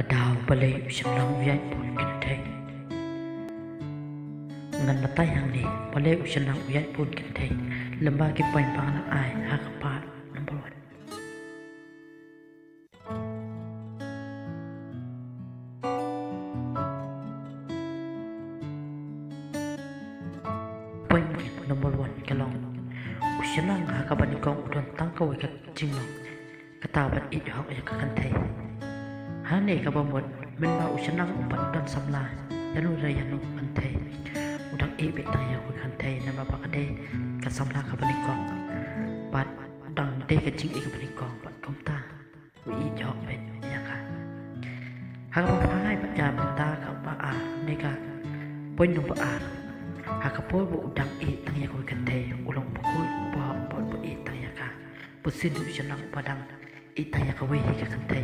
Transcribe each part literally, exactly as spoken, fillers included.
Daw balei u shynrang u ïaid bun kynthei. Ngan batai hangne balei u shynrang u ïaid bun kynthei lyngba ki point ba nga la ai ha ka part number one. Point number one ka long, u shynrang ha kaba nyngkong u don tang kawei ka jinglong, kata ban ïeit hok ïa ka kynthei. Hangne kaba mut mynba u shynrang u pat don samla ïano re ïano kynthei, u dang ïeit beit tang ïa ka kynthei namar ba ka dei ka samla kaba nyngkong. Bad u dang dei ka jingïeit kaba nyngkong bad kumta u ïeit hok beit ïa ka. Ha kaba phai bad ka bynta kaba ar ne ka point number ar. Ha ka por ba u dang ïeit tang ïa kawei ka kynthei u long bakhuid, bahok bad ba ïeit tang ïa ka. Bun sien u shynrang uba dang ïeit tang ïa kawei hi ka kynthei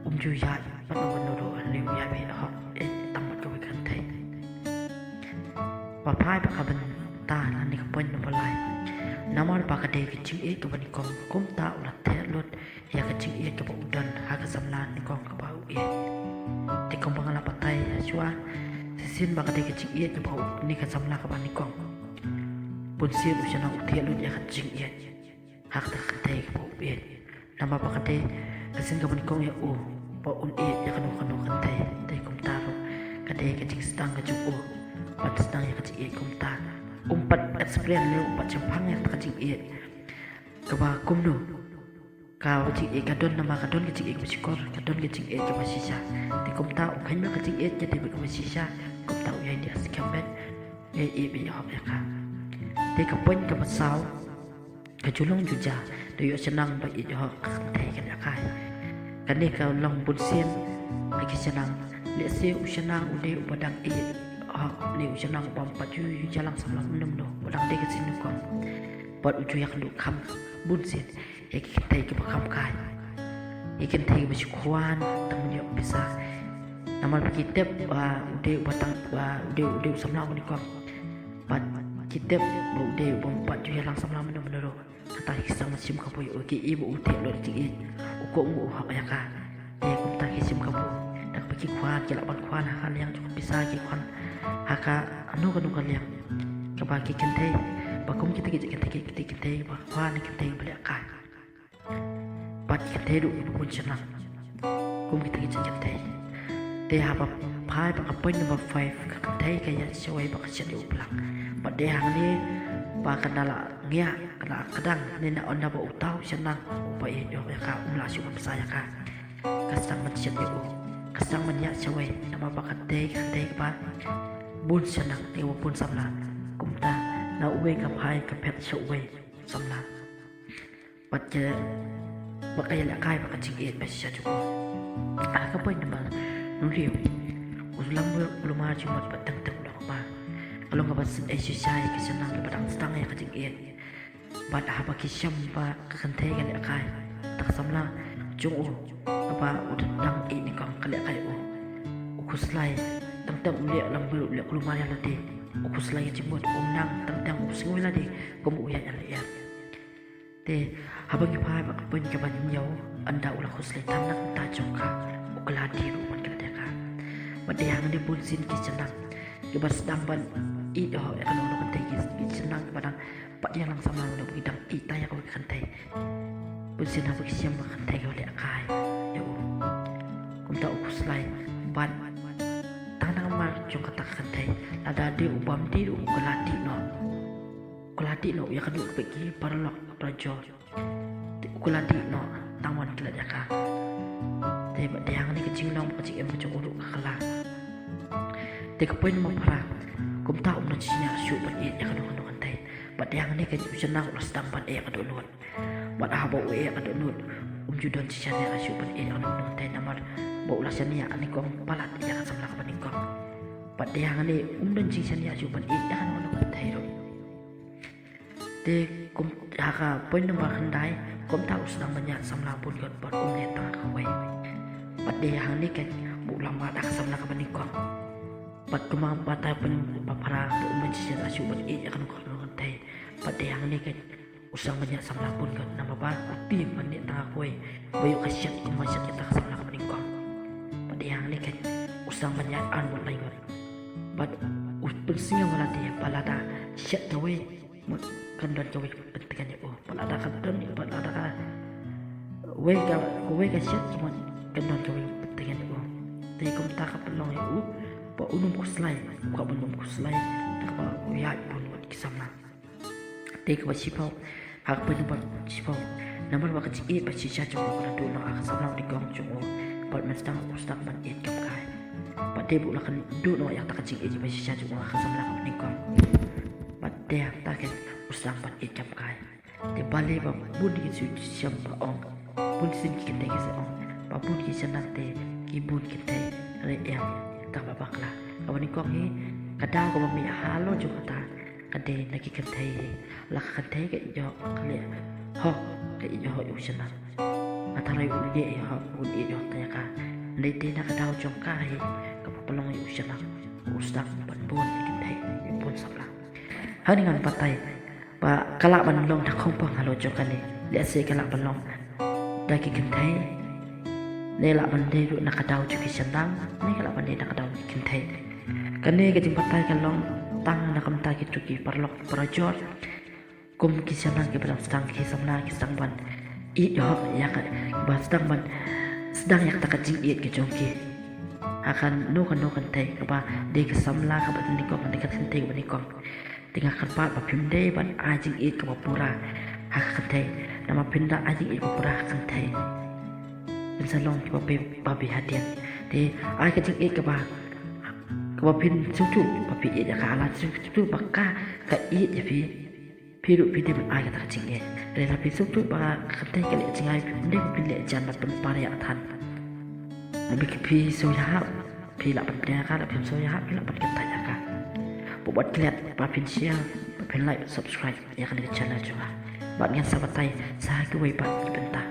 um ju ïaid bad uno uno ruh, hynrei u ïaid beit hok ïeit tang bad kawei ka kynthei. Ba phai bad ka bynta lane ka point number lai. Namar ba ka dei ka jingïeit kaba nyngkong kumta u la theh lut ïa ka jingïeit kaba u don ha ka samla nyngkong kaba u ïeit. Te kumba nga la batai ha shuwa, shisien ba ka dei ka jingïeit kaba u ne ka samla kaba nyngkong, bun sien u shynrang u theh lut ïa ka jingïeit ha kata ka kynthei kaba u ïeit. Namar ba ka dei ka sien kaba nyngkong ïa u ba un ïeit ïa kano kano kynthei. Te kumta ruh ka dei ka jingsdang ka jong u ban sdang ïa ka jingïeit kumta. Um pat explain ne um pat shemphang ïa kata ka jingïeit kaba kumno. Ka jingïeit ka don namar ka don ka jingïeit kaba shukor, ka don ka jingïeit kaba shisha. Te kumta u kheiñ ba ka jingïeit ka dei kaba shisha, kumta u ïai dei skhem beit, ïai ïeit beit hok ïa ka. Te ka point kaba saw, ka ju long ju ja da ïoh shynrang ba ïeit hok ka kynthei ka lehkai. Kane ka long bun sien ha ki shynrang. Lehse u shynrang u dei uba dang ïeit hok ne u shynrang uba ym pat ju ïalang samla mynno mynno, uba dang dei ka sien nyngkong. Bad u ju ïakynduh kham bun sien ïa ki kynthei kiba kham kai, ïa ki kynthei kiba shu khwan tang ban ïoh pisa. Namar ba ki tip ba u dei uba tang, ba u dei, u dei u samla uba nyngkong. Bad ki tip ba u dei uba ym pat ju ïalang samla mynno mynno ruh. Kata ki sdang ban shim kabu ïa u, ki i ba u theh lut jingïeit, u kohnguh u hok ïa ka. Te kumta ki shim kabu, da kaba ki khwan, ki lah ban khwan ha ka liang jong ka pisa, ki khwan ha kano kano ka liang. Kaba ki kynthei ba kum kita ki kynthei, ki kynthei ba khwan ki kynthei ba lehkai. Bad ki kynthei ruh kiba bun shynrang kum kita ki kynthei. Te haba phai bad ka point number five, ka kynthei ka ïaid shawei bad ka shet ïa u phlang. Bad dei hangne ba ka na la ngiah, ka na la kdang, ne na ynda ba uta u shynrang uba ïeit ïa ka um lah shuh ban pisa ïa ka. Ka sdang ban shet ïa u, ka sdang ban ïaid shawei, namar ba ka dei, ka dei kaba bun shynrang, dei kaba bun samla. Kumta na uwei ka phai ka phet sha uwei samla. Bad ka, bad ka ïalehkai bad ka jingïeit ba shisha jong u. Ha ka point number hynriew, u lam u kulmar jingmut bad teng teng u dang ma. Ka long kaba shisha ïa ki shynrang kiba dang sdang ïa ka jingïeit. Bad haba ki shem ba ka kynthei ka lehkai da ka samla jong u kaba u dang ïeit nyngkong, ka lehkai u, u khuslai. Teng teng u leh lamwir, u leh kulmar ïa lade, u khuslai ïa jingmut, um nang, teng teng u sngew ïa lade kum u ïaid ïa lade. Te haba ngi phai bad ka point kaba hynñiew, ynda u la khuslai than na ka bynta jong ka, u kylla dih ruh ban kylla dih ïa ka. Bad dei hangne bun sien ki shynrang kiba sdang ban ïeit hok ïa kano kano ka kynthei, ki, ki shynrang kiba dang pat ïalang samla, namar ba ki dang ïeit tang ïa kawei ka kynthei. Bun sien haba ki shem ba ka kynthei ka lehkai ïa u, kumta u khuslai. Bad tang namar jong kata ka kynthei, lada dei u bym dih ruh u kylla dih noh. U kylla dih noh, u ïakynduh bad ki paralok parajor. Te u kylla dih noh tang ban klet ïa ka. Te bad dei hangne ka jinglong bad ka jingim ka jong u ruh ka kylla. Te ka point number phra, kumta um don jingshaniah shuh ban ïeit ïa kano kano ka kynthei. Bad dei hangne ka u shynrang u la sdang ban ïeh ka dohnud. Bad haba u ïeh ka dohnud, um ju don jingshaniah shuh ban ïeit ïa kano kano ka kynthei namar ba u la shaniah nyngkong palat ïa ka samla kaba nyngkong. Bad dei hangne um don jingshaniah shuh ban ïeit ïa kano kano ka kynthei ruh. Te kum ha ka point number khyndai, kumta u sdang ban ïaid samla bun kot bad um leh tang ha kawei. Bad dei hangne keiñ ba u la mad ha ka samla kaba nyngkong. Bad kumba nga batai ha point ba phra, ba um don jingshaniah shuh ban ïeit ïa kano kano ka kynthei. Bad dei hangne keiñ u sdang ban ïaid samla bun kot namar ba u tip ban leh tang ha kawei, ba ïoh ka shet kumba shet ïa kata ka samla kaba nyngkong. Sdang ban ïaid ar ngut lai ngut. Bad u pynsngew ïa lade ba lada shet kawei, mut kan don kawei ka pyntngen ïa u. Bad lada ka don, bad lada kawei ka, kawei ka shet, mut kan don kawei ka pyntngen ïa u. Te kumta ka pynlong ïa u ba un ym khuslai, u kwah ban ym khuslai, te kaba u ïaid bun wat ki samla. Te kaba shiphew, ha ka point number shiphew. Namar ba ka jingïeit ba shisha jong u ka la duh noh ha ka samla bad nyngkong jong u, bad mynstang u sdang ban ïeit kam kai. Bad te ba u la kynduh noh ïa kata ka jingïeit ba shisha jong u ha ka samla bad nyngkong. Bad te hangta keiñ u sdang ban ïeit kam kai. Te balei ba bun ki shu shem ba ong, bun sien ki kynthei ki shu ong ba bun ki shynrang te ki bun kynthei re em. Tang ba bakla, kaba nyngkong hi, ka daw kaba mih halor jong kata ka dei na ki kynthei hi. La ka kynthei ka ïoh ka leh hok, ka ïoh hok ïa u shynrang. Nga tharai un ïeh hok, un ïeh hok te ïa ka. Hynrei te na ka daw jong ka hi kaba pynlong ïa u shynrang u sdang ban bun ïa ki kynthei, ïa bun samla. Hangne ngan batai ba ka lah ban long da khongpong halor jong kane. Lehse ka lah ban long da ki kynthei, ne lah ban dei ruh na ka daw jong ki shynrang, ne ka lah ban dei na ka daw jong ki kynthei. Kane ka jingbatai ka long tang na ka bynta kito ki paralok parajor, kum ki shynrang kiba dang sdang, ki samla ki sdang ban ïeit hok ïa ka, kiba sdang ban sdang ïa kata ka jingïeit ka jong ki ha kano kano ka kynthei, kaba dei ka samla kaba nyngkong, ne ka kynthei kaba nyngkong. Te nga kyrpad ba phim dei ban ai jingïeit kaba pura ha ka kynthei, namar phin da ai jingïeit kaba pura ha ka kynthei, phin sa long kiba be, ba beh hadien. Te ai ka jingïeit kaba, kaba phin sngewthuh ba phi ïeit ïa ka, la sngewthuh ba ka, ka ïeit ïa phi, phi ruh phi dei ban ai kata ka jingïeit. Hynrei la phi sngewthuh ba ka kynthei ka leh jngai, phi dei ban leh jan ban pynpar ïa ka than. Namar phi sngewhap, phi lah ban pynïaid ïa ka, la phim sngewhap, phi lah ban kyntait ïa ka. Bad wat klet ba phin share, ba phin like, subscribe ïa kane ka channel jong nga. Bad ngan sa batai sa ha kiwei pat ki bynta.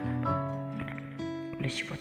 Khublei shibun.